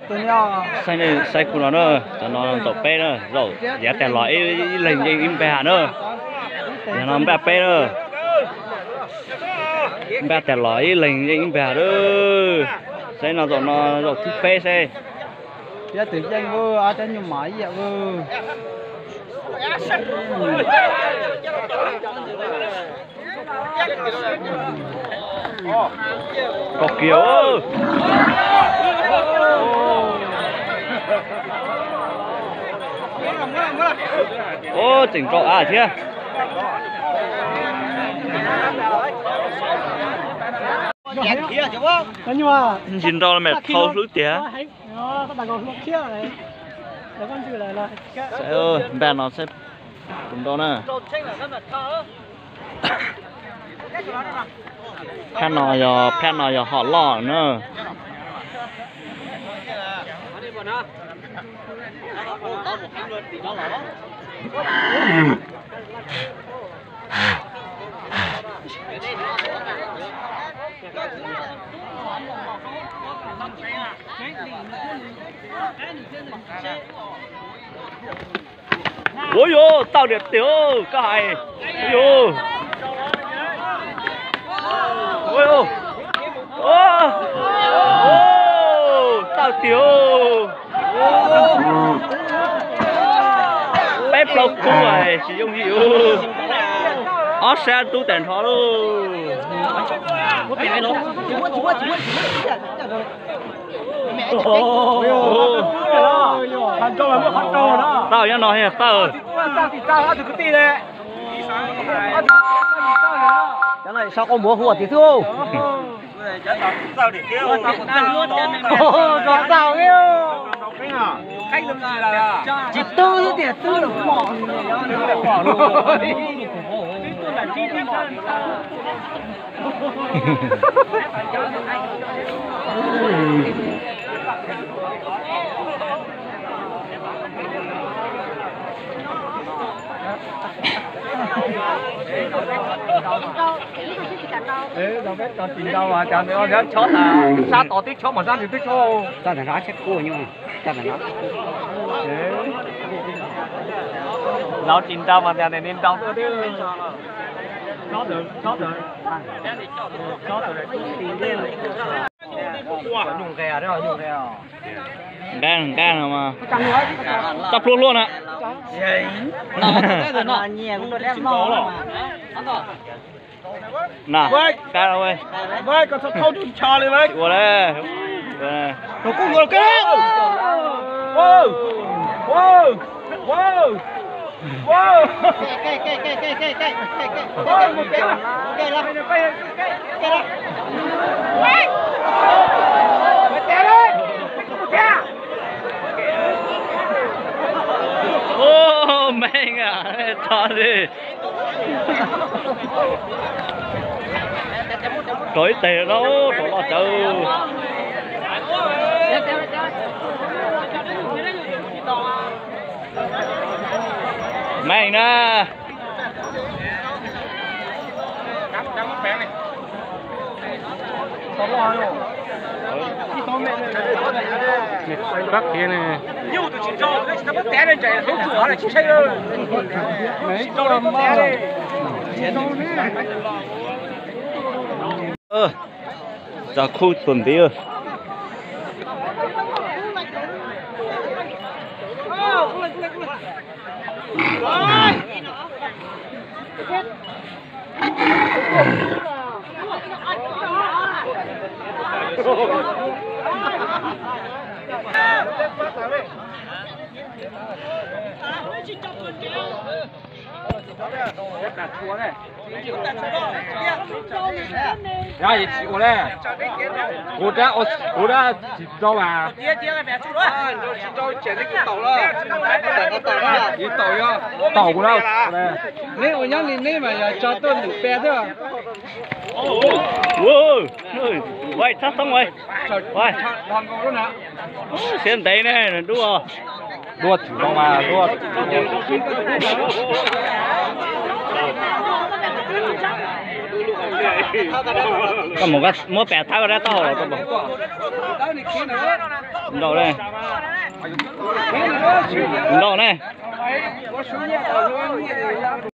Saib, saib khu no na, cov no zaum peb na, zaum yav tag los ib leeg yeej ib npag na. Yog no npaj peb na, npaj tag los ib leeg yeej ib npag na. Saib no zaum no zaum thib peb saib. Peb twb yeej, ob cov nyuag mos ib yam. Koj kiag. Ua tseem rau av thiab. Ntsis nrau los mas thau hlwb tiag. Npaj no saib puas nrau na. Phab no yog, phab no yog hom loj na. Ua yus, tawj tiag tiag koj hais. Ua yus, ua yus, tawj tiag. Peb plaub kub tsis yooj yim. Ob sab tub tag nrho lauj. Tawj nyob no thiaj tawj. Sau koj muav hu tiag xwb. Tsis twb tias twb los pom. Tsis nrau, cov ntawd chob tas sab tod twb chob mas sab ntsws twb chob. Lawv tsis nrau mas tias nws nrau tuaj twb. Nqaij, nqaij no mas txaj plhuav hluaj na. Na, kab ua le. Ua, meej a, tso li. Rau ib teg no, rau loj tsawv. Meej na. Bab kiag ne. Txog khub tuaj ntiv. Yog tsis ua le, kuv dab, kuv dab tsis rau mas. Tsis tau yog taum kuv na. Neb ua nyob li neb mas yog tso tuaj lwm pe xwb. Ua, ua, txhob toob ua. Siab ntev ne, dua. Dua tsis tau mas dua. Koj mus muab pem thawb koj rab taub hau los rau. Ntau ne. Ntau ne.